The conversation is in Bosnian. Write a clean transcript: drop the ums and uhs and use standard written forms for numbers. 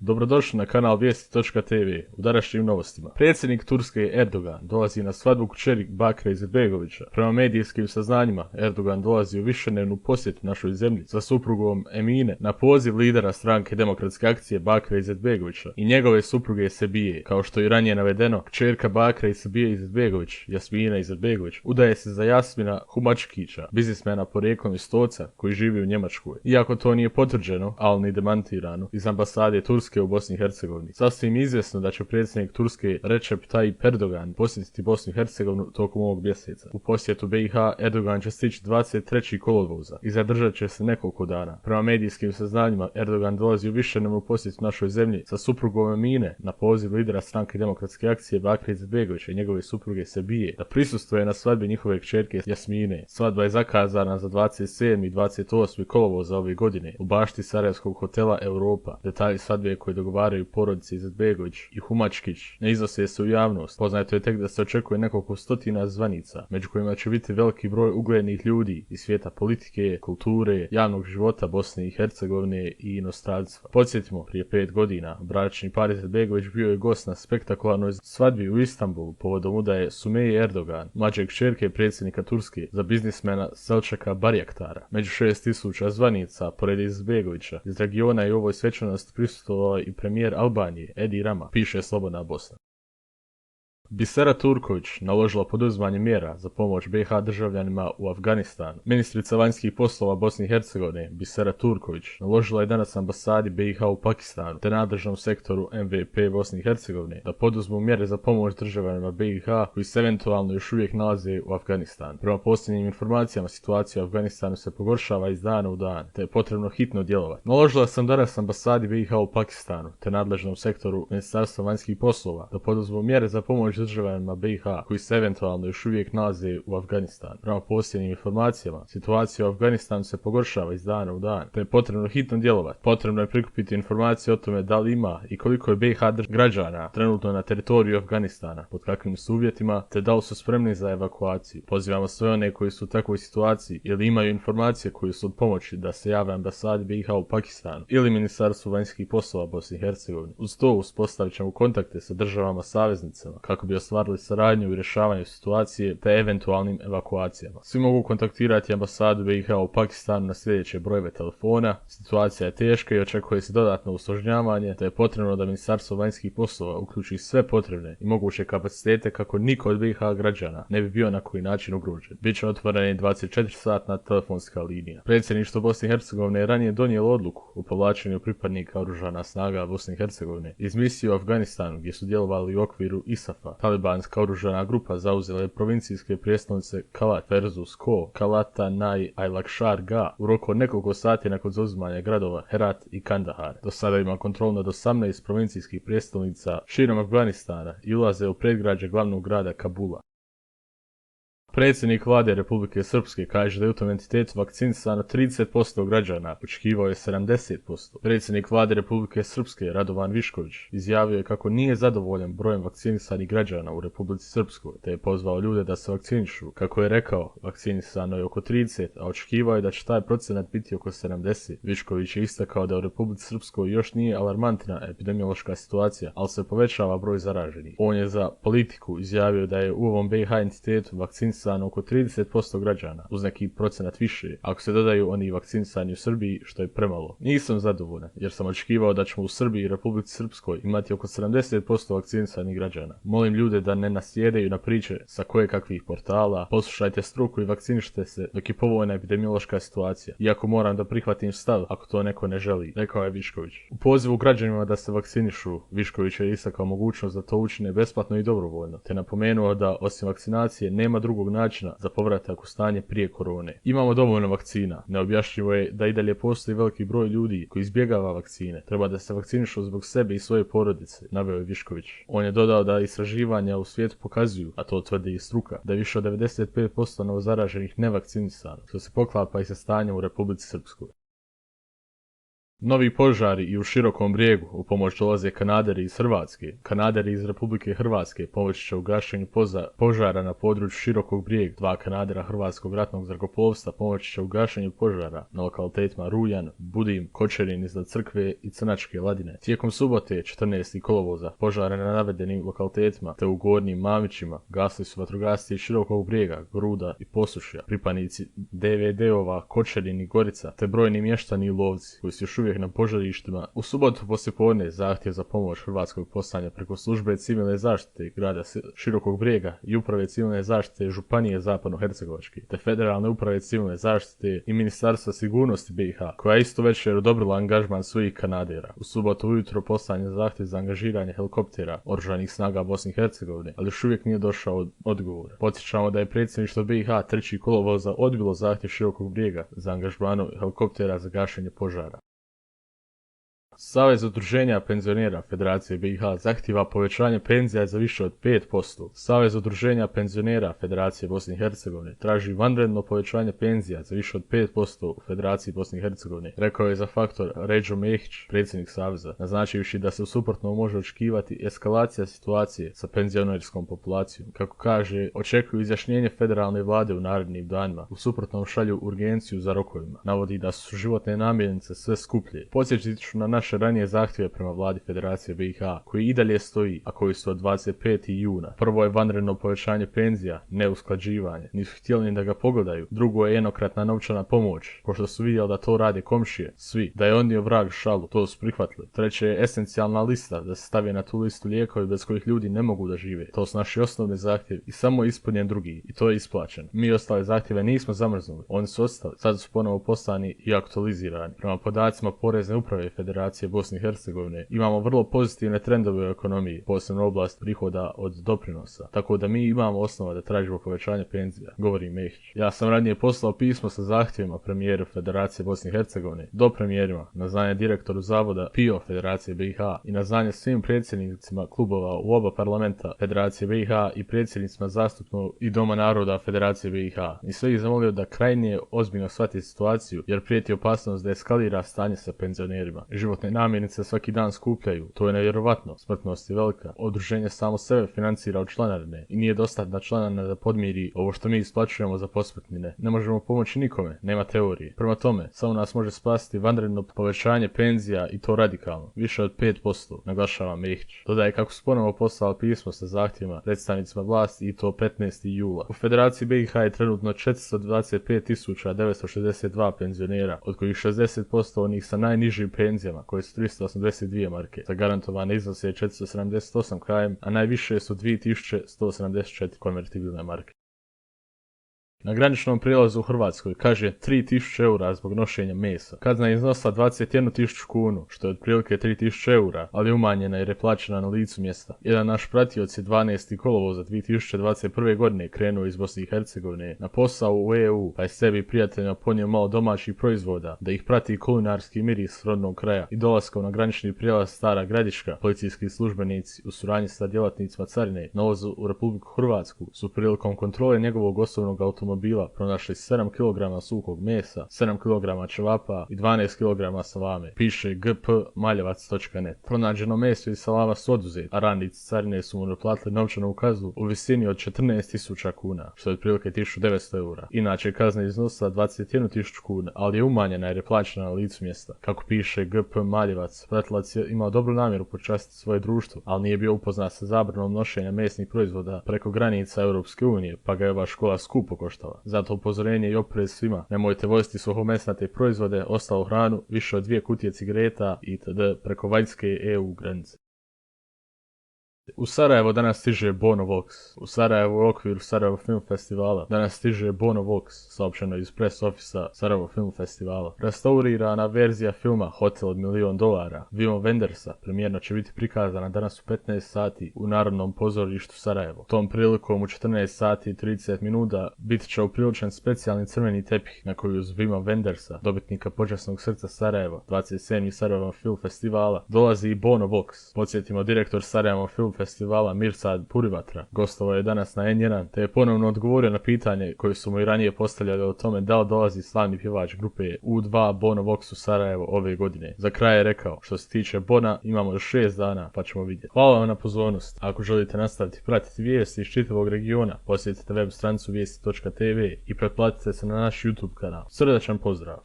Dobrodošli na kanal Vijesti.tv. U današnjim novostima. Predsjednik Turske Erdogan dolazi na svadbu kćeri Bakira Izetbegovića. Prema medijskim saznanjima, Erdogan dolazi u višednevnu posjetu našoj zemlji sa suprugom Emine na poziv lidera stranke Demokratske akcije Bakira Izetbegovića i njegove supruge Sebije. Kao što je ranije navedeno, kćerka Bakira i Sebije Izetbegović, Jasmina Izetbegović, udaje se za Jasmina Humačkića, biznismena porijeklom iz Stoca koji živi u Njemačkoj. Iako to nije potvrđeno, ali ni demantirano, iz ambasade Turske u Bosni i Hercegovini. Sasvim izvjesno da će predsjednik Turske Recep Tayyip Erdogan posjetiti Bosnu i Hercegovinu tokom ovog mjeseca. U posjetu BiH Erdogan će stići 23. kolovoza i zadržat će se nekoliko dana. Prema medijskim saznanjima, Erdogan dolazi u višednevnu posjetu našoj zemlji sa suprugom Emine na poziv lidera stranke Demokratske akcije Bakira Izetbegovića i njegove supruge Sebije da prisustvuje na svadbi njihove kćerke Jasmine. Svadba je zakazana za 27. i 28. kolovoza ove godine u bašti sarajevskog hotela Europa. Detalji svadbe koje dogovaraju porodice Izetbegović i Humačkić ne iznose se u javnost. Poznato je tek da se očekuje nekoliko stotina zvanica, među kojima će biti veliki broj uglednih ljudi iz svijeta politike, kulture, javnog života Bosne i Hercegovine i inostranstva. Podsjetimo, prije 5 godina bračni par Izetbegović bio je gost na spektakularnoj svadbi u Istanbulu povodom udaje Sumeje Erdogan, mlađe kćerke predsjednika Turske, za biznismena Selčaka Barjaktara. Među 6000 zvanica, pored Izetbegovića, iz regiona je u ovoj svečanosti prisustvovao i premijer Albanije Edi Rama, piše Slobodna Bosna. Bisera Turković naložila poduzimanje mjera za pomoć BiH državljanima u Afganistanu. Ministrica vanjskih poslova Bosne i Hercegovine Bisera Turković naložila je danas ambasadi BiH u Pakistanu te nadležnom sektoru MVP Bosne i Hercegovine da poduzmu mjere za pomoć državljanima BiH koji se eventualno još uvijek nalaze u Afganistanu. Prema posljednjim informacijama, situacija u Afganistanu se pogoršava iz dana u dan, te je potrebno hitno djelovati. Naložila sam danas ambasadi BiH u Pakistanu te nadležnom sektoru Ministarstva vanjskih poslova da poduzmu mjere za pomoć državljanima BiH koji se eventualno još uvijek nalaze u Afganistanu. Prema posljednjim informacijama, situacija u Afganistanu se pogoršava iz dana u dan, te je potrebno hitno djelovati. Potrebno je prikupiti informacije o tome da li ima i koliko je BiH građana trenutno na teritoriju Afganistana, pod kakvim su uvjetima, te da li su spremni za evakuaciju. Pozivamo sve one koji su u takvoj situaciji ili imaju informacije koje su od pomoći da se jave ambasadi BiH u Pakistanu ili Ministarstvu vanjskih poslova Bosne i Hercegovine. Uz to uspostavit ćemo kontakte sa državama saveznicama kako bi ostvarili saradnju u rješavanju situacije te eventualnim evakuacijama. Svi mogu kontaktirati ambasadu BiH u Pakistanu na sljedeće brojeve telefona. Situacija je teška i očekuje se dodatno usložnjavanje, te je potrebno da Ministarstvo vanjskih poslova uključi sve potrebne i moguće kapacitete kako niko od BiH građana ne bi bio na koji način ugrožen. Biće otvorena 24-satna telefonska linija. Predsjedništvo Bosne i Hercegovine je ranije donijelo odluku o povlačenju pripadnika oružanih snaga Bosne i Hercegovine iz misije u Afganistanu gdje su djelovali u okviru ISAF-a. Talibanska oružana grupa zauzela je provincijske prijestolnice Kalat versus Ko, Kalata, Naj, Ajlakšar, Ga u roku od nekoliko sati nakon zauzimanja gradova Herat i Kandahar. Do sada ima kontrolu nad 18 provincijskih prijestolnica širom Afganistana i ulaze u predgrađe glavnog grada Kabula. Predsjednik vlade Republike Srpske kaže da je u tom entitetu vakcinisano 30% građana, očekivao je 70%. Predsjednik vlade Republike Srpske Radovan Višković izjavio je kako nije zadovoljan brojem vakcinisanih građana u Republici Srpskoj, te je pozvao ljude da se vakcinišu. Kako je rekao, vakcinisano je oko 30, a očekivao je da će taj procenat biti oko 70. Višković je istakao da u Republici Srpskoj još nije alarmantna epidemiološka situacija, ali se povećava broj zaraženih. On je za Politiku izjavio da je u ovom BiH entitetu vakcinisano oko 30% građana, uz neki procenat više, ako se dodaju oni vakcinisani u Srbiji, što je premalo. Nisam zadovoljan, jer sam očekivao da ćemo u Srbiji i Republici Srpskoj imati oko 70% vakcinisanih građana. Molim ljude da ne nasjedaju na priče sa kojekakvih portala, poslušajte struku i vakcinišite se dok je povoljna epidemiološka situacija, iako moram da prihvatim stav ako to neko ne želi, rekao je Višković. U pozivu građanima da se vakcinišu, Višković je istakao mogućnost da to učine besplatno i dobrovoljno, te napomenuo da osim vakcinacije nema drugog načina za povratak u stanje prije korone. Imamo dovoljno vakcina. Neobjašnjivo je da i dalje postoji veliki broj ljudi koji izbjegava vakcine. Treba da se vakcinišu zbog sebe i svoje porodice, naveo je Višković. On je dodao da istraživanja u svijetu pokazuju, a to tvrdi i struka, da je više od 95% novozaraženih nevakcinisano, što se poklapa i sa stanjem u Republici Srpskoj. Novi požari i u Širokom Brijegu u pomoć dolaze kanaderi iz Hrvatske. Kanaderi iz Republike Hrvatske pomoći će u gašenju požara na području Širokog Brijega. 2 kanadera Hrvatskog ratnog zrakoplovstva pomoći će u gašenju požara na lokalitetima Rujan, Budim, Kočerin iznad Crkve i Crnačke Ladine. Tijekom subote 14. kolovoza požare na navedenim lokalitetima te u Gornjim Mamićima gasili su vatrogasci iz Širokog Brijega, Gruda i Posušja, pripadnici DVD-ova, Kočerin i Gorica te brojni mještani i lovci koji su još uvijek na požarištima. U subotu poslijepodne zahtjev za pomoć Hrvatskog poslanja preko službe civilne zaštite grada Širokog Brijega i uprave civilne zaštite Županije Zapadno-Hercegovačke te Federalne uprave civilne zaštite i Ministarstva sigurnosti BiH, koja isto večer odobrila angažman svojih kanadera. U subotu ujutro poslan je zahtjev za angažiranje helikoptera Oružanih snaga Bosne i Hercegovine, ali još uvijek nije došao odgovor. Podsjećamo da je predsjedništvo BiH 3. kolovoza odbilo zahtjev Širokog Brijega za angažmanom helikoptera za gašenje požara. Savez udruženja penzionera Federacije BiH zahtijeva povećanje penzija za više od 5%. Savez udruženja penzionera Federacije Bosne i Hercegovine traži vanredno povećanje penzija za više od 5% u Federaciji Bosne i Hercegovine, rekao je za Faktor Ređo Mehić, predsjednik Saveza, naznačivši da se u suprotnom može očekivati eskalacija situacije sa penzionerskom populacijom. Kako kaže, očekuju izjašnjenje federalne vlade u narednim danima, u suprotnom šalju urgenciju za rokovima. Navodi da su životne namirnice sve skuplje. Podsjetit ću na naše ranije zahtjeve prema vladi Federacije BiH, koji i dalje stoji, a koji su od 25. juna. Prvo je vanredno povećanje penzija, neusklađivanje. Nisu htjeli ni da ga pogledaju. Drugo je jednokratna novčana pomoć, pošto su vidjeli da to rade komšije, svi. Da je onio vrag šalu, to su prihvatili. Treće je esencijalna lista, da se stavi na tu listu lijekovi bez kojih ljudi ne mogu da žive. To su naši osnovni zahtjevi i samo je ispunjen drugi, i to je isplaćeno. Mi ostale zahtjeve nismo zamrznuli, oni su ostali, sad su ponovo poslani i aktualizirani. Prema podacima Porezne uprave Federacije Bosne i Hercegovine imamo vrlo pozitivne trendove u ekonomiji, posebno oblast prihoda od doprinosa, tako da mi imamo osnova da tražimo povećanje penzija, govori Mehić. Ja sam ranije poslao pismo sa zahtjevima premijeru Federacije Bosne i Hercegovine, do premijerima, na znanje direktoru zavoda PIO Federacije BiH i na znanje svim predsjednicima klubova u oba parlamenta Federacije BiH i predsjednicima zastupnog i Doma naroda Federacije BiH. I sve ih zamolio da krajnije ozbiljno shvati situaciju, jer prijeti opasnost da eskalira stanje sa penzionerima. Životne namirnice svaki dan skupljaju, to je nevjerovatno, smrtnost je velika. Udruženje samo sebe financira od članarine i nije dostatna članarina da podmiri ovo što mi isplaćujemo za posmrtnine. Ne možemo pomoći nikome, nema teorije. Prema tome, samo nas može spasiti vanredno povećanje penzija i to radikalno, više od 5%, naglašava Mehić. Dodaje kako su ponovo poslali pismo sa zahtjevima predstavnicima vlasti i to 15. jula. U Federaciji BiH je trenutno 425.962 penzionera, od kojih 60% onih sa najnižim penzijama, koje su 382 marke. Zagarantovane iznose je 478 km, a najviše su 2174 konvertibilne marke. Na graničnom prijelazu u Hrvatskoj kaže 3000 eura zbog nošenja mesa. Kazna je iznosila 21.000 kunu, što je otprilike 3000 eura, ali umanjena jer je plaćena na licu mjesta. Jedan naš pratioc je 12. kolovoza 2021. godine krenuo iz Bosne i Hercegovine na posao u EU, pa je sebi i prijateljima ponio malo domaćih proizvoda, da ih prati kulinarski miris rodnog kraja. I dolaskom na granični prijelaz Stara Gradiška, policijski službenici u suradnji sa djelatnicima carine na uvozu u Republiku Hrvatsku su prilikom kontrole njegovog osobnog automobila pronašli 7 kg suhog mesa, 7 kg ćevapa i 12 kg salame, piše gpmaljevac.net. Pronađeno meso i salama su oduzeti, a radnici carine su mu naplatili novčanu kaznu u visini od 14.000 kuna, što je otprilike 1900 eura. Inače, kazna je iznosila 21.000 kuna, ali je umanjena jer je plaćena na licu mjesta. Kako piše GP Maljevac, pratilac je imao dobru namjeru počastiti svoje društvo, ali nije bio upoznat sa zabranom nošenja mesnih proizvoda preko granica Europske unije, pa ga je ova škola skupo koštala. Zato upozorenje i oprez svima, nemojte voziti suhomesnate proizvode, ostalu hranu, više od 2 kutije cigareta itd. preko vanjske EU granice. U Sarajevo danas stiže Bono Vox. U Sarajevu u okviru Sarajevo Film Festivala danas stiže Bono Vox, saopćeno iz press ofisa Sarajevo Film Festivala. Restaurirana verzija filma Hotel od $1.000.000 Wima Wendersa premijerno će biti prikazana danas u 15 sati u Narodnom pozorištu Sarajevo. Tom prilikom u 14 sati i 30 minuta biti će upriličen specijalni crveni tepih na koji uz Wima Wendersa, dobitnika počasnog srca Sarajeva, 27. Sarajevo Film Festivala, dolazi i Bono Vox. Podsjetimo, direktor Sarajevo Film festivala Mirsad Purivatra. Gostovao je danas na N1 te je ponovno odgovorio na pitanje koje su mu i ranije postavljali o tome da li dolazi slavni pjevač grupe U2 Bono Vox u Sarajevo ove godine. Za kraj je rekao, što se tiče Bona imamo još 6 dana pa ćemo vidjeti. Hvala vam na pozornost. Ako želite nastaviti pratiti vijesti iz čitavog regiona, posjetite web stranicu vijesti.tv i pretplatite se na naš YouTube kanal. Srdačan pozdrav!